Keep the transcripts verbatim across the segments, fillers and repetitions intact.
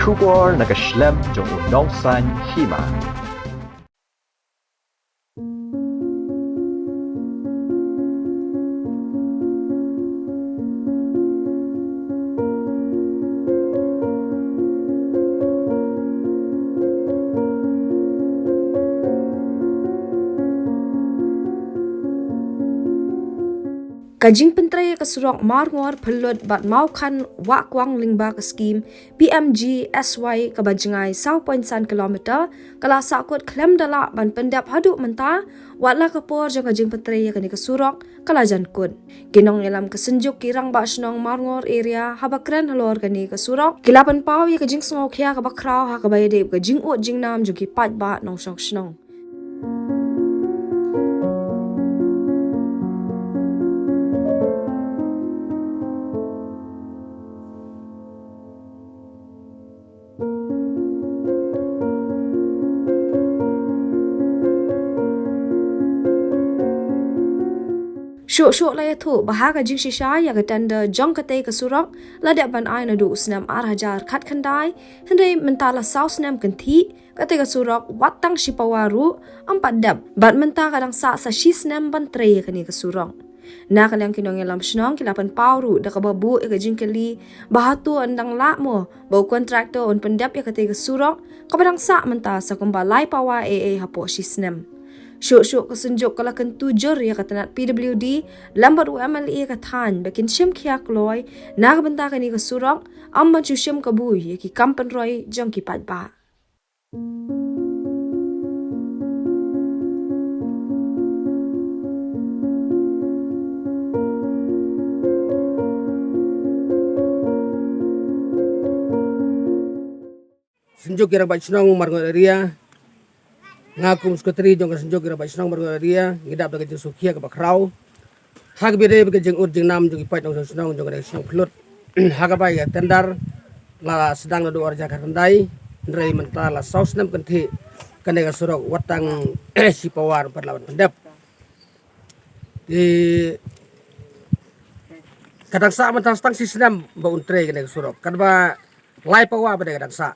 Khubor na ka shlem jong u nongsan hima. Ka jingpyntrei ïa ka surok Marngor Phelut bad Mawkhan Wahkwang lyngba ka skim P M G S Y kaba jngai saw point san kilometer ka la sahkut khlem da lah ban pyndep haduh mynta, wat la ka por jong ka jingpyntrei ïa kane ka surok ka la jan kut. Ki nongïalam ka Synjuk ki Rangbah Shnong Marngor Area haba kren halor kane ka surok ki la pynpaw ïa ka jingsngewkhia kaba khraw ha kaba ïadei bad ka jingud jingnam jong ki paidbah nongshong shnong. Shuh shuh la ïathuh ba ha ka jingshisha ïa ka tender jong katei ka surok la dep ban ai naduh u snem ar hajar khatkhyndai, hynrei mynta la saw snem kynthih, katei ka surok wat tang shi pawa ruh ym pat dep, bad mynta ka dang sah sa shi snem ban trei ïa kane ka surok. Na ka liang ki nongïalam shnong ki la pynpaw ruh da kaba buh ïa ka jingkylli ba hato yn dang lah mo ba u contractor un pyndep ïa katei ka surok kaba dang sah mynta sa kumba lai pawa ei ei hapoh shi snem. Shuh shuh ka Synjuk ka la kyntu jur ïa ka tnat P W D lem bad u M L A ka thaiñ ba kin shim khia kloi na ka bynta kane ka surok, ym ban shu shim kabu ïa ki kam pynroi jong ki paidbah. Synjuk ki Rangbah Shnong Marngor Area. Nga kum Secretary jong ka Synjuk ki Rangbah Shnong Marngor Area, ngi dap da ka jingsngewkhia kaba khraw ha kaba ïadei bad ka jingud jingnam jong ki paid nongshong shnong jong kane ka shnong Phelut. Ha kaba ïa tender la sdang naduh ar hajar khatkhyndai, hynrei mynta la saw snem kynthih, kane ka surok wat tang shi pawa ruh ym pat lah ban pyndep. Te ka dang sah mynta sa tang shi snem ba un trei kane ka surok. Katba lai pawa ba dei ka dang sah.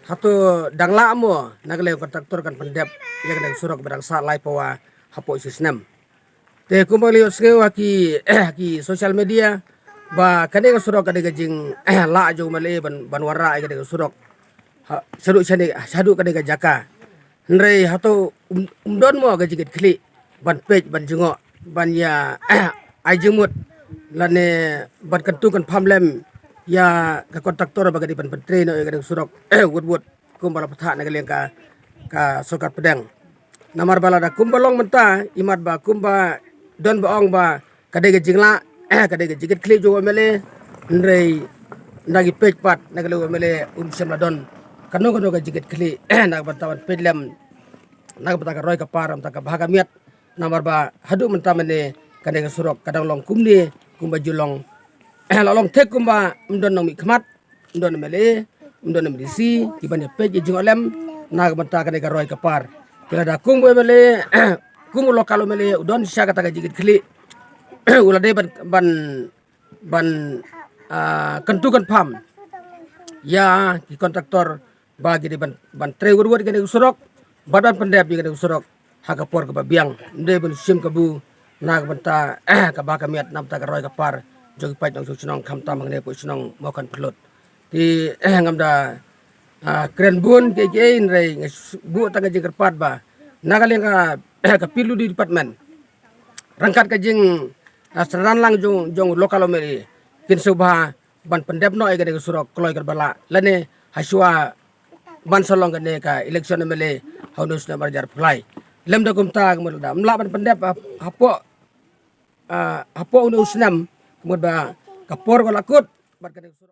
Hato dang lah mo na ka liang u contractor kan pyndep ïa kane ka surok ba dang sah lai pawa hapoh shi snem. Te kumba la ïohsngew ha ki, ha ki social media ba kane ka surok ka dei ka jinglah jong u M L A ban, ban wanrah ïa kane ka surok. Ha, shaduh shane, shaduh kane ka jaka. Hynrei hato um, um don mo ka jingkitkhlieh ban peit, ban jngoh, ban ïa ai jingmut lane ban kyntu kynpham lem ïa ka contractor ba ka dei ban pyntrei noh ïa kane ka surok wut wut kumba la pathah na ka liang ka, ka sorkar pdeng. Namar ba lada kumba long mynta, imat ba kumba don ba ong ba ka dei ka jinglah, ka dei ka jingkitkhlieh jong u M L A, hynrei ynda ngi peit pat na ka liang u M L A um shym la don kano kano ka jingkitkhlieh na ka bynta ban peit lem na ka bynta ka roi ka par, na ka bynta ka bha ka miat. Namar ba haduh mynta mynne kane ka surok ka dang long kumne kumba ju long, la long thik kumba ym don nongmihkhmat, ym don M L A, ym don M D C kiban ïa peit ïa jngoh lem na ka bynta kane ka roi ka par. Te lada kum u M L A, kum u local M L A u don sha kata ka jingkitkhlieh, u la dei ban, ban, ban, ah, kyntu kynpham ïa ki contractor ba ki dei ban, ban trei wut wut ïa kane ka surok bad ban pyndep ïa kane ka surok ha ka por kaba biang. Ym dei ban shim kabu na ka bynta ka bha ka miat, na ka bynta ka roi ka par jong ki paid nongshong shnong, khamtam hangne hapoh shnong Mawkhan Phelut. Te ngam da, ah, kren bun kiei kiei, hynrei nga shu buh tang ka jingkyrpad ba na ka liang ka, ka P W D department ryngkat ka jing, ah, synran lang jong, jong u local M L A kin sngewbha ban pyndep noh ïa kane ka surok kloi kaba lah lane hashuwa ban sa long kane ka election M L A ha une u snem ar hajar arphew lai. Lymda kumta ka mut lada ym lah ban pyndep ha, hapoh, ah, hapoh une u snem, ka mut ba ka por ka la kut bad kane ka surok.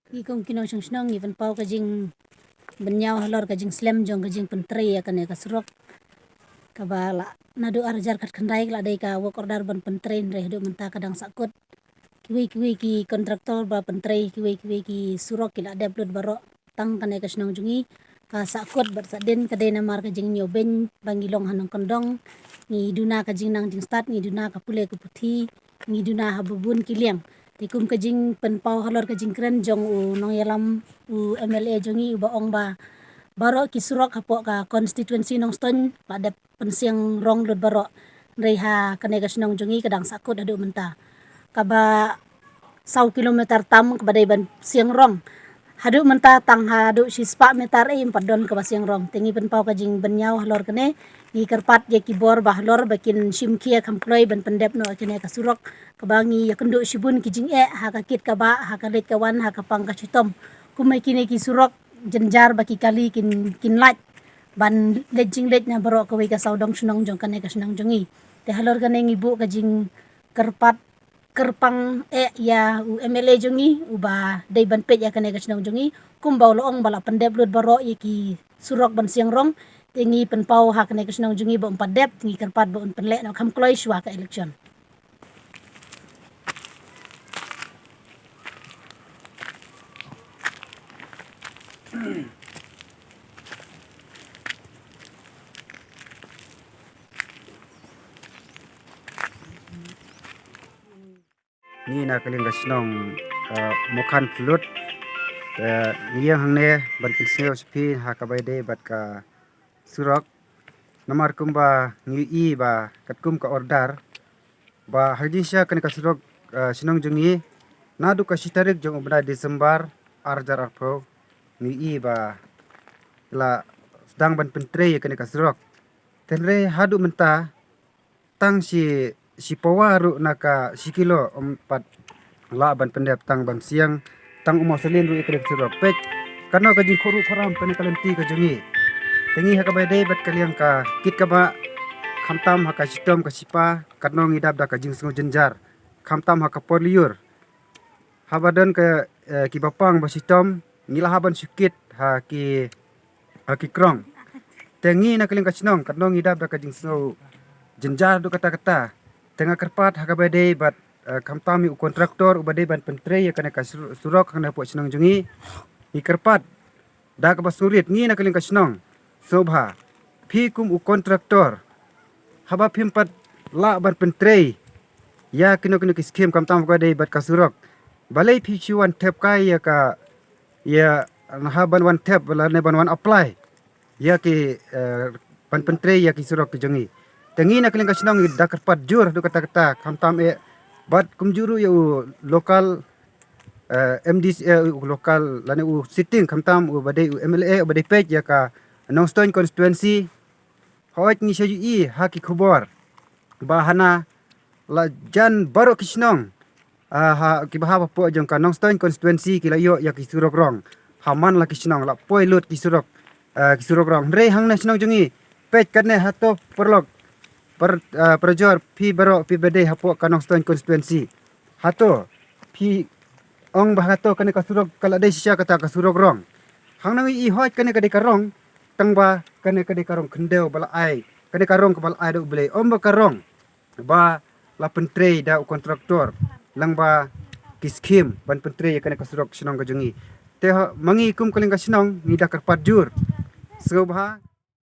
Ngi kum ki nongshong shnong ngi pynpaw ka jingbynñiaw halor ka jingslem jong ka jingpyntrei ïa kane ka surok kaba la naduh ar hajar khatkhyndai ka la dei ka work order ban pyntrei, hynrei haduh mynta ka dang sahkut. Kiwei kiwei ki contractor ba pyntrei kiwei kiwei ki surok ki la dep lut baroh, tang kane ka shnong jong ngi ka sahkut bad sahdien ka dei namar ka jingñiewbeiñ ba ngi long ha nongkyndong, ngi duna ka jingnang jingstad, ngi duna ka pule ka puthi, ngi duna ha babun ki liang. Te kum ka jingpynpaw halor ka jingkren jong u nongïalam u M L A jong ngi uba ong ba baroh ki surok hapoh ka constituency Nongstoiñ la dep pynsiang rong lut baroh. Hynrei ha kane ka shnong jong ngi ka dang sahkut haduh mynta. Kaba saw kilometer tam kaba dei ban siang rong. Haduh mynta tang haduh shispah meter ei ym pat don kaba siang rong. Te ngi pynpaw ka jingbynñiaw halor kane, ngi kyrpad ïa ki bor ba halor ba kin shim khia kham kloi ban pyndep noh kane ka surok kaba ngi ïakynduh shibun ki jingeh ha ka kit kaba, ha ka leit ka wan, ha ka pang ka shitom. Kumne kine ki surok jynjar ba ki kali kin, kin lait ban leit jingleit na baroh kawei ka sawdong shnong jong kane ka shnong jong ngi. Te halor kane ngi buh ka jingkyrpad kyrpang eh ïa u M L A jong ngi uba dei ban peit ïa kane ka shnong jong ngi, kumba u la ong ba la pyndep lut baroh ïa ki surok ban siang rong. Te ngi pynpaw ha kane ka shnong jong ngi ba um pat dep, ngi kyrpad ba un pynleh noh kham kloi shuwa ka election. Ngi na ka liang ka shnong, eh, Mukhan Plut, eh, ngi ïeng hangne ban pynsngew sha phi ha kaba ïadei bad ka surok. Namar kumba ngi ïohi ba katkum ka order ba ha jingshisha kane ka surok, eh, shnong jong ngi naduh ka shi tarik jong u bnai December ar hajar arphew ngi ïohi ba la sdang ban pyntrei ïa kane ka surok. Hynrei haduh mynta tang shi, shi pawa ruh na ka shi kilo ym pat lah ban pyndep tang ban siang, tang u Moselin ruh ïa kane ka surok. Peit, kano ka jingkhuruh khuram kane ka lynti ka jong ngi. Te ngi ha kaba ïadei bad ka liang ka kit kaba, khamtam ha ka shitom ka shipa, kano ngi dap da ka jingsngew jynjar, khamtam ha ka por lyiur. Haba don ka, eh, kiba pang ba shitom, ngi la hap ban shu kit ha ki, ha ki krong. Te ngi na ka liang ka shnong, katno ngi dap da ka jingsngew jynjar haduh katta katta. Te nga kyrpad ha kaba ïadei bad, eh, khamtam ïa u kontraktor uba dei ban pyntrei ïa kane ka sur-, surok hangne hapoh shnong jong ngi. Ngi kyrpad da kaba sngewrit ngi na ka liang ka shnong. Sngewbha phi kum u kontraktor, haba phim pat lah ban pyntrei ïa kino kino ki skim khamtam ha kaba ïadei bad ka surok, balei phi shu wan thep kai ïa ka, ïa, ha ban wan thep lane ban wan apply ïa ki, eh, ban pyntrei ïa ki surok ki jong ngi. Te ngi na ka liang ka shnong ngi da kyrpad jur haduh katta katta, khamtam eh bad kumjuh ruh ïa u local, eh, M D C, eh, u local lane u sitting, khamtam uba dei u M L A uba dei peit ïa ka Nongstoiñ constituency. Hooid ngi shu ïohi ha ki khubor ba hana la jan baroh ki shnong, ah, ha, kiba hap hapoh jong ka Nongstoiñ constituency ki la ïoh ïa ki surok rong. Ha man la ki shnong la poi lut ki surok, ah, ki surok rong. Hynrei hangne shnong jong ngi, peit katne hato paralok, par-, ah, parajor phi baroh phi ba dei hapoh ka Nongstoiñ constituency. Hato phi ong ba hato kane ka surok ka la dei shisha kata ka surok rong. Hangne ngi ïohi hooid kane ka dei ka rong, tang ba kane ka dei ka rong khyndew ba la ai, kane ka rong kaba la ai da U Blei, ym ba ka rong ba la pyntrei da u kontraktor lyngba ki skim ban pyntrei ïa kane ka surok shnong ka jong ngi. Te ha, ma ngi kum ka liang ka shnong ngi da kyrpad jur. Sngewbha